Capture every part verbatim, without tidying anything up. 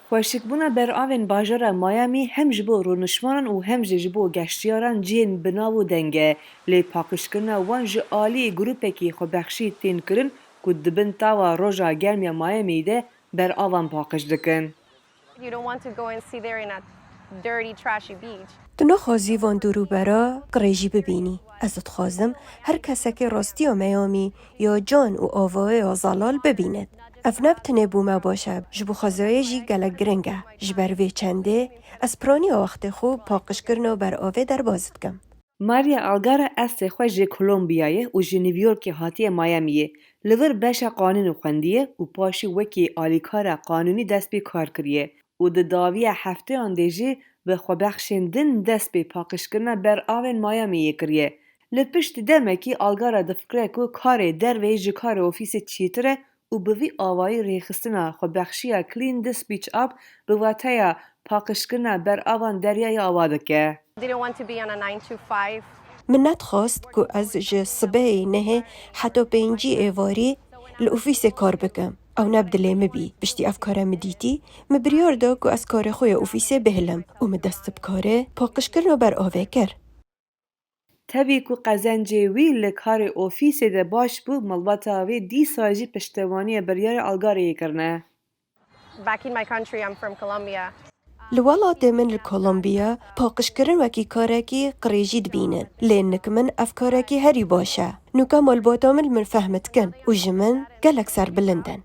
Xweşikbûna beravên bajara Miami hem ji bo rûniştvanan û hem jî ji bo geştiyaran cihên bi nav û deng e, lê paqijkirina wan ji alî grûpekî xwebexşî tên kirin ku di bin tawa roja germ ya Miami de beravan paqij dikin. You don't want to go and sit there in a dirty, trashy beach. Tu naxwazî van dûrûbera qirêjî bibînî. Ez dixwazim her kesekê rastiya Miami ya can û avayê ya zelal bibînit. Ev ne bi tenê bo me baş e, ji bo xwezayê jî gelek giring e. Ji ber vê çendê ez piraniya wextê xwe paqijkirina beravê derbas dikim. Maria Algara eslê xwe ji Kolombiyayê û ji New Yorkê hatiye Miamiyê. Li vir beşa qanûnê xwendiye û paşî wekî alîkara qanûnî dest pê kar kiriye û di dawiya hefteyan de jî bi xwebexşên din dest pê paqijkirina beravên Miamiyê kiriye. Li piştî demekî Algara difikire ku karê derveyî ji karê ofîsê çêtir e û bi vî awayî rêxistina xwebexşiya Clean This Beach Up bi wateya paqijkirina beravan deryayê ava dike. Didn't want to be on a nine to five. Min nedixwest ku ez ji sibehê nehê heta pêncî êvarî li ofîsê kar bikim. Ew ne bi dilê min bî. Piştî ev kare min dîtî, min biryar da ku ez karê xwe ya ofîsê bihilim û min dest bi karê paqijkirina beravê kir. Tevî ku qezencê wî li karê ofîsê de baş bû, malbata wê dîsa jî piştevaniya biryara Algareyê kirine. Back in my country, I'm from Colombia. Li welatê min li Kolombiya paqijkirin wekî karekî qirêjî dibînin. Lê nik min ev karekî herî baş e. Nûke malbata min li min fehm dikin û ji min gelek serbilind in.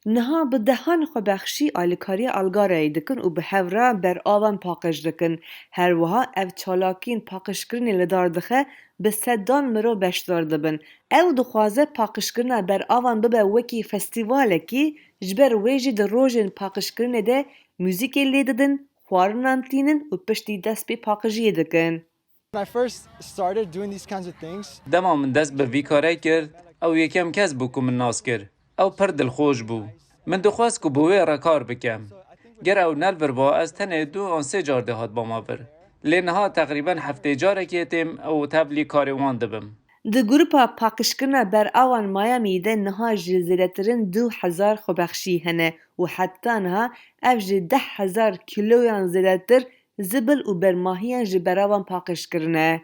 Niha bi dehan xwebexşî alîkariya Algarayê dikin û bi hev re beravan paqij dikin. Her wiha ev çalakiyên paqijkirinê li dar dixe, bi sedan mirov beşdar dibin. Ew dixwaze paqijkirina beravan bibe wekî festîvalekî, ji ber wê jî di rojên paqijkirinê de muzîkê lê didin, xwarinan tînin û piştî dest pê paqijiyê dikin. When I first started doing these kinds of things, Dema min dest bi vî karê kir, ew yekem kes bû ku min nas kir. Ew pir dilxweş bû. Min dixwest ku bi wê re kar bikim. Ger ew ne li vir ba, ez tenê du an sê car dihatbama vir. Lê niha teqrîben heftê carekê têm û tevlî karê wan dibim. Di grupa paqijkirina beravan Miami de niha ji zêdetirin du hezar xwebexşî hene û heta niha ev ji deh hezar kîloyan zêdetir zibil û bermahiyan ji beravan paqij kirine.